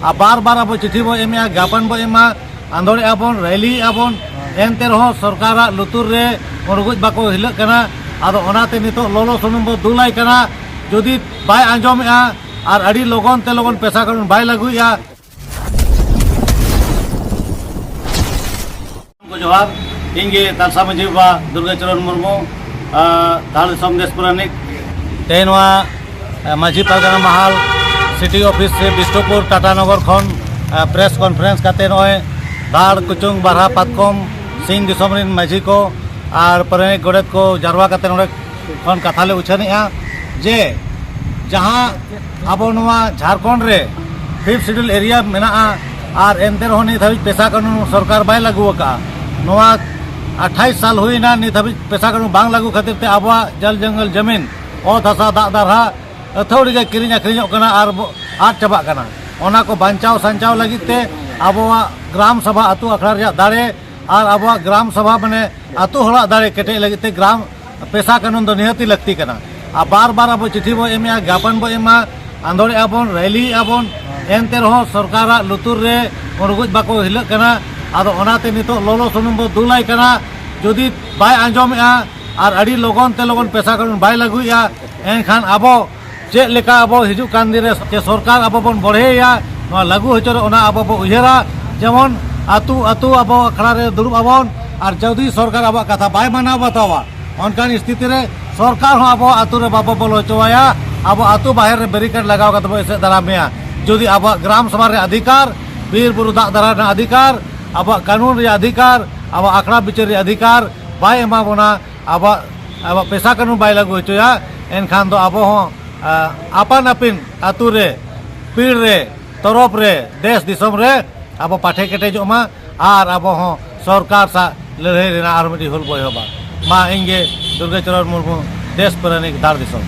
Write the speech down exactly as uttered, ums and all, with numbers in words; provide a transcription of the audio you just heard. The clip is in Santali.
ᱟᱨ ᱵᱟᱨ ᱵᱟᱨ ᱟᱵᱚ ᱪᱤᱴᱷᱤ ᱵᱚ ᱮᱢᱮᱜᱼᱟ, ᱜᱟᱯᱟᱱ ᱵᱚ ᱮᱢᱟ, ᱟᱸᱫᱳᱲᱮᱜᱼᱟ ᱵᱚᱱ, ᱨᱮᱞᱤᱭᱮᱜᱼᱟ ᱵᱚᱱ, ᱮᱱᱛᱮ ᱨᱮᱦᱚᱸ ᱥᱚᱨᱠᱟᱨᱟᱜ ᱞᱩᱛᱩᱨ ᱨᱮ ᱩᱲᱜᱩᱡ ᱵᱟᱠᱚ ᱦᱤᱞᱟᱹᱜ ᱠᱟᱱᱟ᱾ ᱟᱫᱚ ᱚᱱᱟᱛᱮ ᱱᱤᱛᱚᱜ ᱞᱚᱞᱚ ᱥᱩᱱᱩᱢ ᱵᱚ ᱫᱩᱞᱟᱭ ᱠᱟᱱᱟ᱾ ᱡᱩᱫᱤ ᱵᱟᱭ ᱟᱸᱡᱚᱢᱮᱜᱼᱟ ᱟᱨ ᱟᱹᱰᱤ ᱞᱚᱜᱚᱱ ᱛᱮ ᱞᱚᱜᱚᱱ ᱯᱮᱥᱟ ᱠᱟᱹᱱᱩᱱ ᱵᱟᱭ ᱞᱟᱹᱜᱩᱭᱮᱜᱼᱟ, ᱜᱚ ᱡᱚᱦᱟᱨ, ᱤᱧ ᱜᱮ ᱛᱟᱞᱥᱟ ᱢᱟᱹᱡᱷᱤ ᱵᱟᱵᱟ ᱫᱩᱨᱜᱟᱪᱚᱨᱚᱱ ᱢᱩᱨᱢᱩ, ᱟᱸ, ᱫᱷᱟᱲ ᱫᱤᱥᱚᱢ ᱫᱮᱥ ᱯᱟᱨᱟᱱᱤᱠ᱾ ᱛᱮᱦᱮᱧ ᱱᱚᱣᱟ, ᱟᱸ, ᱢᱟᱹᱡᱷᱤ ᱯᱟᱨᱜᱟᱱᱟ ᱢᱟᱦᱟᱞ, ᱥᱤᱴᱤ ᱚᱯᱷᱤᱥ ᱥᱮ ᱵᱤᱥᱱᱩᱯᱩᱨ ᱴᱟᱴᱟ ᱱᱚᱜᱚᱨ ᱠᱷᱚᱱ, ᱟᱸ, ᱯᱨᱮᱥ ᱠᱚᱱᱯᱷᱟᱨᱮᱱᱥ ᱠᱟᱛᱮ ᱱᱚᱜᱼᱚᱭ ᱫᱷᱟᱲ, ᱠᱩᱪᱩᱝ, ᱵᱟᱨᱦᱟ, ᱯᱟᱛᱠᱚᱢ, ᱥᱤᱧ ᱫᱤᱥᱚᱢ ᱨᱮᱱ ᱢᱟᱹᱡᱷᱤ ᱠᱚ ᱟᱨ ᱯᱟᱨᱟᱱᱤᱠ ᱜᱚᱰᱮᱛ ᱠᱚ ᱡᱟᱨᱣᱟ ᱠᱟᱛᱮ ᱱᱚᱰᱮ ᱠᱷᱚᱱ ᱠᱟᱛᱷᱟ ᱞᱮ ᱩᱪᱷᱟᱹᱱᱮᱜᱼᱟ ᱡᱮ ᱡᱟᱦᱟᱸ ᱟᱵᱚ ᱱᱚᱣᱟ ᱡᱷᱟᱲᱠᱷᱚᱸᱰ ᱨᱮ ᱯᱷᱤᱯᱛᱷ ᱥᱤᱰᱩᱞ ᱮᱨᱤᱭᱟ ᱢᱮᱱᱟᱜᱼᱟ ᱟᱨ ᱮᱱᱛᱮ ᱨᱮᱦᱚᱸ ᱱᱤᱛ ᱦᱟᱹᱵᱤᱡ ᱯᱮᱥᱟ ᱠᱟᱹᱱᱩᱱ ᱥᱚᱨᱠᱟᱨ ᱵᱟᱭ ᱞᱟᱹᱜᱩ ᱟᱠᱟᱫᱼᱟ᱾ ᱱᱚᱣᱟ ᱟᱴᱷᱟᱭᱤᱥ ᱥᱟᱞ ᱦᱩᱭᱱᱟ, ᱱᱤᱛ ᱦᱟᱹᱵᱤᱡ ᱯᱮᱥᱟ ᱠᱟᱹᱱᱩᱱ ᱵᱟᱝ ᱞᱟᱹᱜᱩ ᱠᱷᱟᱹᱛᱤᱨ ᱛᱮ ᱟᱵᱚᱣᱟᱜ ᱡᱚᱞ ᱡᱚᱝᱜᱚᱞ ᱡᱟᱹᱢᱤᱱ, ᱚᱛ ᱦᱟᱥᱟ, ᱫᱟᱜ ᱫᱟᱨᱦᱟ ᱟᱹᱛᱷᱟᱹᱣᱲᱤ ᱜᱮ ᱠᱤᱨᱤᱧ ᱟᱹᱠᱷᱨᱤᱧᱚᱜ ᱠᱟᱱᱟ ᱟᱨ ᱵᱚ-, ᱟᱫ ᱪᱟᱵᱟᱜ ᱠᱟᱱᱟ᱾ ᱚᱱᱟ ᱠᱚ ᱵᱟᱧᱪᱟᱣ ᱥᱟᱧᱪᱟᱣ ᱞᱟᱹᱜᱤᱫ ᱛᱮ ᱟᱵᱚᱣᱟᱜ ᱜᱨᱟᱢ ᱥᱚᱵᱷᱟ, ᱟᱹᱛᱩ ᱟᱠᱷᱲᱟ ᱨᱮᱭᱟᱜ ᱫᱟᱲᱮ ᱟᱨ ᱟᱵᱚᱣᱟᱜ ᱜᱨᱟᱢ ᱥᱚᱵᱷᱟ, ᱢᱟᱱᱮ ᱟᱹᱛᱩ ᱦᱚᱲᱟᱜ ᱫᱟᱲᱮ ᱠᱮᱴᱮᱡ ᱞᱟᱹᱜᱤᱫ ᱛᱮ ᱜᱨᱟᱢ ᱯᱮᱥᱟ ᱠᱟᱹᱱᱩᱱ ᱫᱚ ᱱᱤᱦᱟᱹᱛᱤ ᱞᱟᱹᱠᱛᱤ ᱠᱟᱱᱟ᱾ ᱟᱨ ᱵᱟᱨ ᱵᱟᱨ ᱟᱵᱚ ᱪᱤᱴᱷᱤ ᱵᱚ ᱮᱢᱮᱜᱼᱟ, ᱜᱟᱯᱟᱱ ᱵᱚ ᱮᱢᱟ, ᱟᱸᱫᱳᱲᱮᱜᱼᱟ ᱵᱚᱱ, ᱨᱮᱞᱤᱭᱮᱜᱼᱟ ᱵᱚᱱ, ᱮᱱᱛᱮ ᱨᱮᱦᱚᱸ ᱥᱚᱨᱠᱟᱨᱟᱜ ᱞᱩᱛᱩᱨ ᱨᱮ ᱩᱲᱜᱩᱡ ᱵᱟᱠᱚ ᱦᱤᱞᱟᱹᱜ ᱠᱟᱱᱟ᱾ ᱟᱫᱚ ᱚᱱᱟᱛᱮ ᱱᱤᱛᱚᱜ ᱞᱚᱞᱚ ᱥᱩᱱᱩᱢ ᱵᱚ ᱫᱩᱞᱟᱭ ᱠᱟᱱᱟ᱾ ᱡᱩᱫᱤ ᱵᱟᱭ ᱟᱸᱡᱚᱢᱮᱜᱼᱟ ᱟᱨ ᱟᱹᱰᱤ ᱞᱚᱜᱚᱱ ᱛᱮ ᱞᱚᱜᱚᱱ ᱯᱮᱥᱟ ᱠᱟᱹᱱᱩᱱ ᱵᱟᱭ ᱞᱟᱹᱜᱩᱭᱮᱜᱼᱟ, ᱮᱱᱠᱷᱟᱱ ᱟᱵᱚ ᱪᱮᱫ ᱞᱮᱠᱟ ᱟᱵᱚ ᱦᱤᱡᱩᱜ ᱠᱟᱱ ᱫᱤᱱ ᱨᱮ ᱪᱮ ᱥᱚᱨᱠᱟᱨ ᱟᱵᱚ ᱵᱚᱱ ᱵᱚᱲᱦᱮᱭᱟ, ᱱᱚᱣᱟ ᱞᱟᱹᱜᱩ ᱦᱚᱪᱚ ᱨᱮ ᱚᱱᱟ ᱟᱵᱚ ᱵᱚ ᱩᱭᱦᱟᱹᱨᱟ᱾ ᱡᱮᱢᱚᱱ ᱟᱹᱛᱩ ᱟᱹᱛᱩ ᱟᱵᱚ ᱟᱠᱷᱲᱟ ᱨᱮ ᱫᱩᱲᱩᱵ ᱟᱵᱚᱱ ᱟᱨ ᱡᱩᱫᱤ ᱥᱚᱨᱠᱟᱨ ᱟᱵᱚᱣᱟᱜ ᱠᱟᱛᱷᱟ ᱵᱟᱭ ᱢᱟᱱᱟᱣ ᱵᱟᱛᱟᱣᱟ, ᱚᱱᱠᱟᱱ ᱥᱛᱷᱤᱛᱤ ᱨᱮ ᱥᱚᱨᱠᱟᱨ ᱦᱚᱸ ᱟᱵᱚ ᱟᱹᱛᱩ ᱨᱮ ᱵᱟᱵᱚ ᱵᱚᱞᱚ ᱦᱚᱪᱚᱣᱟᱭᱟ᱾ ᱟᱵᱚ ᱟᱹᱛᱩ ᱵᱟᱦᱮᱨ ᱨᱮ ᱵᱮᱨᱤᱠᱮᱰ ᱞᱟᱜᱟᱣ ᱠᱟᱛᱮ ᱵᱚ ᱮᱥᱮᱫ ᱫᱟᱨᱟᱢᱮᱭᱟ᱾ ᱡᱩᱫᱤ ᱟᱵᱚᱣᱟᱜ ᱜᱨᱟᱢ ᱥᱚᱵᱷᱟ ᱨᱮᱭᱟᱜ ᱚᱫᱷᱤᱠᱟᱨ, ᱵᱤᱨ ᱵᱩᱨᱩ ᱫᱟᱜ ᱫᱟᱨᱟ ᱨᱮᱱᱟᱜ ᱚᱫᱷᱤᱠᱟᱨ, ᱟᱵᱚᱣᱟᱜ ᱠᱟᱹᱱᱩᱱ ᱨᱮᱭᱟᱜ ᱚᱫᱷᱤᱠᱟᱨ, ᱟᱵᱚᱣᱟᱜ ᱟᱠᱷᱲᱟ ᱵᱤᱪᱟᱹᱨ ᱨᱮᱭᱟᱜ ᱚᱫᱷᱤᱠᱟᱨ ᱵᱟᱭ ᱮᱢᱟ ᱵᱚᱱᱟ, ᱟᱵᱚᱣᱟᱜ, ᱟᱵᱚᱣᱟᱜ ᱯᱮᱥᱟ ᱠᱟᱹᱱᱩᱱ ᱵᱟᱭ ᱞᱟᱹᱜᱩ ᱦᱚᱪᱚᱭᱟ, ᱮᱱᱠᱷᱟᱱ ᱫᱚ ᱟᱵᱚ ᱦᱚᱸ, ᱟ, ᱟᱯᱟᱱ ᱟᱹᱯᱤᱱ ᱟᱹᱛᱩ ᱨᱮ, ᱯᱤᱲ ᱨᱮ, ᱛᱚᱨᱚᱯ ᱨᱮ, ᱫᱮᱥ ᱫᱤᱥᱚᱢ ᱨᱮ ᱟᱵᱚ ᱯᱟᱴᱷᱮ ᱠᱮᱴᱮᱡᱚᱜ ᱢᱟ ᱟᱨ ᱟᱵᱚ ᱦᱚᱸ ᱥᱚᱨᱠᱟᱨ ᱥᱟᱶ ᱞᱟᱹᱲᱦᱟᱹᱭ ᱨᱮᱱᱟᱜ ᱟᱨ ᱢᱤᱫᱴᱤᱡ ᱦᱩᱞ ᱵᱚ ᱮᱦᱚᱵᱟ᱾ ᱢᱟ ᱤᱧ ᱜᱮ ᱫᱩᱨᱜᱟᱪᱚᱨᱚᱱ ᱢᱩᱨᱢᱩ, ᱫᱮᱥ ᱯᱟᱨᱟᱱᱤᱠ, ᱫᱷᱟᱲ ᱫᱤᱥᱚᱢ᱾